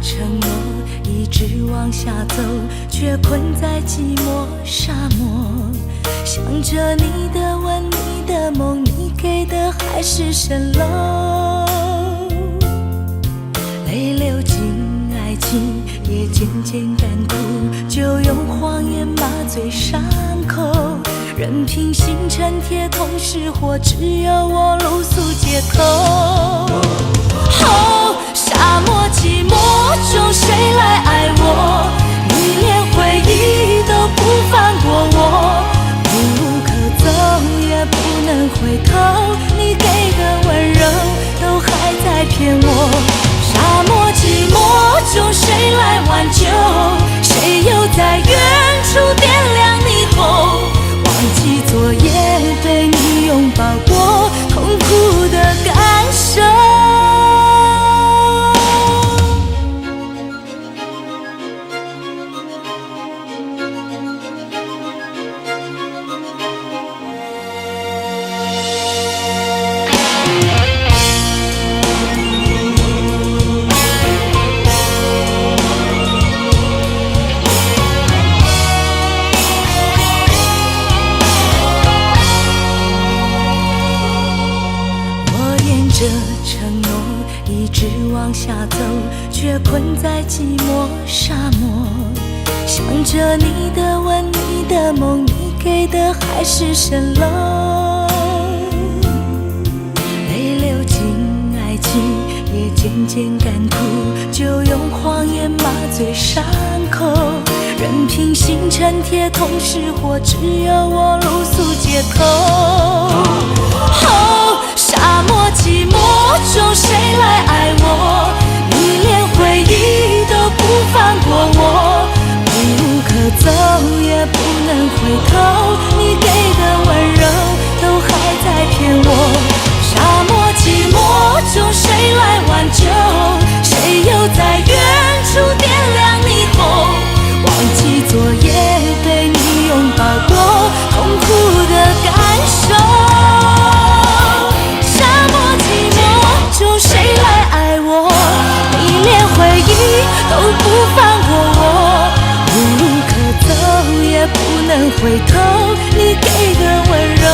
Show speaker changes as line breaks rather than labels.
承諾，一直往下走，卻困在寂寞沙漠。想着你的吻，你的夢，你給的海市蜃樓。淚流進愛情，也漸漸乾枯，就用謊言麻醉傷口。任憑星辰鐵桶失火，只有我露宿街頭。哦，沙漠寂寞中，誰來愛我？你連回憶都不放過我，無路可走，也不能回頭。你給的溫柔都還在騙我。沙漠寂寞中，誰來挽救？誰又在遠處點亮霓虹？忘記昨夜被你擁抱過，痛苦的感受。我沿着承諾一直往下走，卻困在寂寞沙漠。想着你的吻，你的夢，你給的海市蜃樓。淚流進愛情，也漸漸乾枯，就用謊言麻醉傷口。任憑星辰鐵桶失火，只有我露宿街頭。哦，沙漠寂寞中，誰來愛我？你連回憶都不放過我，無路可走，也不能回頭。你給的溫柔都還在騙我。沙漠寂寞中，誰來挽救？誰又在遠處點亮霓虹？忘記昨夜被你擁抱過，痛苦的感受。沙漠寂寞中，誰來愛我？你連回憶都不放過我，無路可走，也不能回頭。你給的溫柔